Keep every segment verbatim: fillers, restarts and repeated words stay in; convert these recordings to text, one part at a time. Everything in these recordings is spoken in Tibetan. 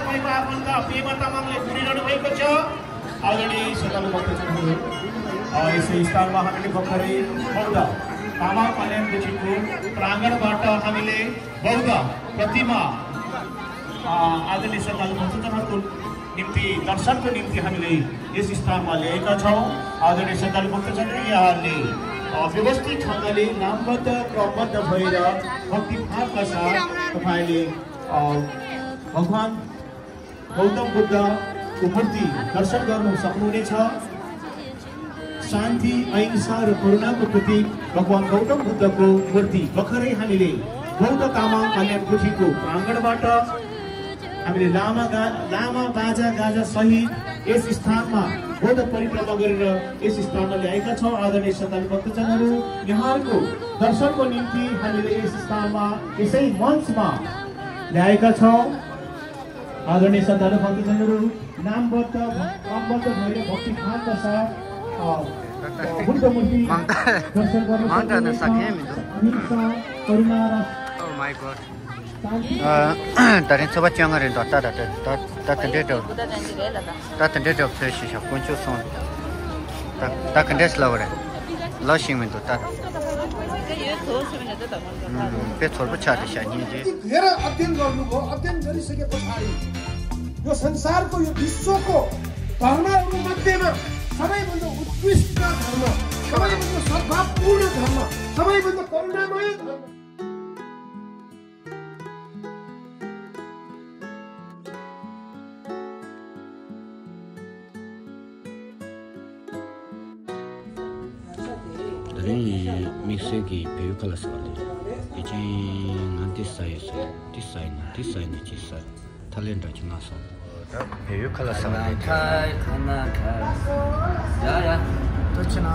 तपाईँको आफन्त पेमा तामाङले गुडिरहनु भएको छ। आदरणीय श्रद्धालु भक्तजनहरू, अ, यसै स्थानमा हामीले भर्खरै बौद्ध तामाङ कल्याण गुरुजीको प्राङ्गणबाट हामीले बौद्ध प्रतिमा, अ, आदरणीय श्रद्धालु भक्तजनहरूको निम्ति, दर्शनको निम्ति हामीले यस स्थानमा ल्याएका छौँ। आदरणीय श्रद्धालु भक्तजनहरू, यहाँहरूले, अ, व्यवस्थित ढङ्गले नामबद्ध, क्रमबद्ध भएर भक्तिभावका साथ तपाईँले, अ, भगवान गौतम बुद्धको मूर्ति दर्शन गर्नु सक्नुहुनेछ। शान्ति, अहिंसा र करुणाको प्रतीक भगवान गौतम बुद्धको मूर्ति भर्खरै हामीले बौद्ध तामाङ कल्याण गुठीको प्राङ्गणबाट हामीले लामा गा-, लामा बाजा गाजा सहित यस स्थानमा बौद्ध परिक्रमा गरेर यस स्थानमा ल्याएका छौँ। आदरणीय श्रद्धालु भक्तजनहरू, यहाँहरूको दर्शनको निम्ति हामीले यस स्थानमा, यसै मञ्चमा ल्याएका छौँ। आदरणीय श्रद्धालु भक्तजनहरू, नामबद्ध भ-, नामबद्ध भएर भक्तिभावका साथ, अ, अ, बुद्ध मूर्ति दर्शन गर्न सक्नुहुनेछ। अहिंसा, करुणा र शान्ति। ད་རིང་ཚེས་པ་བཅོ་ལྔ་རེད་འདུག་ད་ད་ད་ད་དེ་འདྲའི་འདྲ་བོ། ད་དེ་འདྲའི་འདྲ་བོ་ཚོས་ཤིག་ཤག་དཀོན་མཆོག་གསུམ། ད་ད་ག་འདྲས་ལབ་པ་རེད། ལབ་ཤེས་མི་འདུག་ད། དཔེ་ཚོར་པོ་ཆགས་ཏེ་བཞག་ཉིན་རེ། यो संसारको, यो विश्वको धर्महरू मध्येमा सबैभन्दा उत्कृष्ट धर्म, सबैभन्दा सद्भावपूर्ण धर्म, सबैभन्दा करुणामय धर्म। ད་རིང་དམིགས་བསལ་གྱི་བལ་ཡུལ་ཁ་ལག་ཟ་བ་ལས། དེ་ཅན་ང་འདི་ཟ་ཡོད་ཟེར། འདི་ཟ་ཡིན་ན་འདི་ཟ་ཡིན་ན་ཅི་ཟ། ཐ་ལེན་འདྲ་ཅིག་མངགས་སོང་། ད་བལ་ཡུལ་ཁ་ལག་ཟ་བ་ལས། ཁ་ན་ཁ། ཡ་ཡ། ཏུ་ཆི་ན།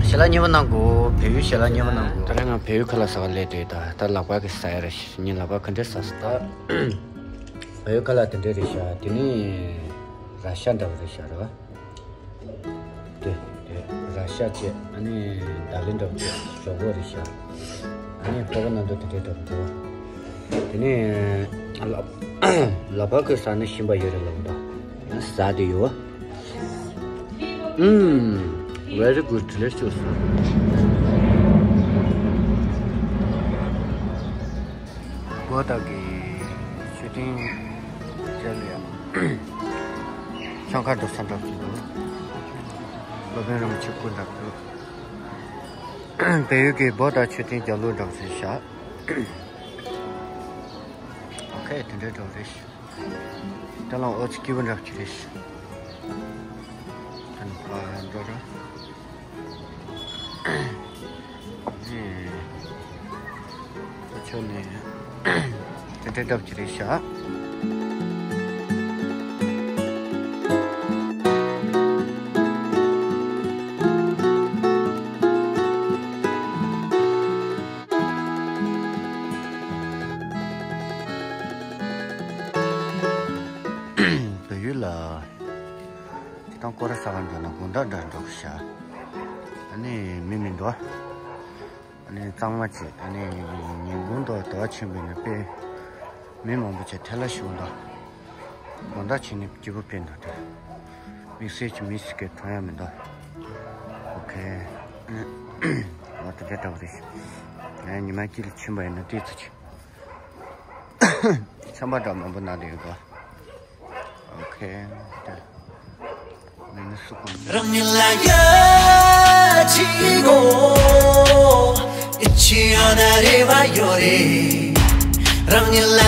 ཞལ་ལག་གཉིས་པ་གནང་དགོས། བལ་ཡུལ་ཞལ་ལག་གཉིས་པ་གནང་དགོས། ད་རེས་ང་བལ་ཡུལ་ཁ་ལག་ཟ་བ་ལས་དེ་ད་ད་ལག་པ་གི་ཟ་ཡ་རེད། ཉིན་ལག་པ་ག་འདྲས་ཟ་ཟ་ད། བལ་ཡུལ་ཁ་ལག་དེ་འདྲས་རེད་ཤག་དེ་ནི་ར་ཤ་འདྲ་བོ་རེད་ཤག་རེད་བ། དེ་དེ་ར་ཤ་བཅས་ཨ་ནི་ད་ལི་འདྲ་བོ་བཅས་ཞོག་པོ་རེད་ཤག་ཨ་ནི་ཕོ་བ་སྣ་འདུག་དེ་འདྲས་འདྲ་བོ་འདུག་དེ་ནི་ལག་ལག་པ་གི་ཟ་ནི་ཞིམ་པ་ཡོད་རེད་ལབ་འདུག་ཟ་དེ་ཡོད། ཨུམ། Very good. ལེགས་བྱུང་སོང་། བོད་དག་གི་མཆོད་རྟེན་བཅལ་ཡ། ཆང་ཁ་འགྲོ་ས་འགྲོ་གི་འདུག་སློབ་དཔོན་རིན་པོ་ཆེ་སྐུ་འདྲ་འདུག་བལ་ཡུལ་གྱི་བོད་དག་མཆོད་རྟེན་རྒྱབ་ལོགས་འགྲོ་ཟེར་ཤག་ཨོ་ཁེ། དེ་འདྲའི་འགྲོ་རེད། ད་ལམ་ཨོ་ཙི་སྐྱིད་པོ་འདྲ་ཅིག་རེད། ད་ནི་ཕར་འགྲོ་ར། ཨོ་ཆོ་ནས་དེ་འདྲའི་འདྲ་ཅིག་རེད་ཤག་བལ་ཡུལ་ལ་སྤྱིར་བཏང་སྐོར་ར་ཟ་ག་འགྲོ་ན་དགོང་དག་འདྲ་འགྲོ་གི་ཤག་ཨ་ནི་མི་མི་འདུག་ཨ་ནི་གཙང་མ་བྱས། ཨ་ནི་ཉིན་གུང་དང་དུ་བ་ཆེན་པོ་ནི་དཔེ་མི་མང་པོ་བྱས་ཐལ་ལ་ཞུགས་འདུག་དགོང་དག་བྱས་ནས་སྐྱིད་པོ་ཕེབས་འདུག་དེ་དམིགས་བསལ་གྱི་མི་ཞིག་གིས་མཐོང་ཡ་མི་འདུག་ཨོ་ཁེ། འོ་དེ་འདྲ་འདྲ་བོ་རེད། ང་ཉི་མ་དཀྱིལ་ལ་ཕྱིན་པ་ཡིན་ན་ལྟས་ཚུལ་ཅིག་ཚན་པ་འདྲ་མང་པོ་གནང་བསྡད་ཡོད་པ། ཨོ་ཁེ། དེ་མི་ནི་སུ་གང་རང་ཉིད་ལ་ཡ་ཅི་གོ། ཨི་ཆི་ཨ་ན་རེ་བ་ཡོད་རེད། རང་ཉིད་ལ།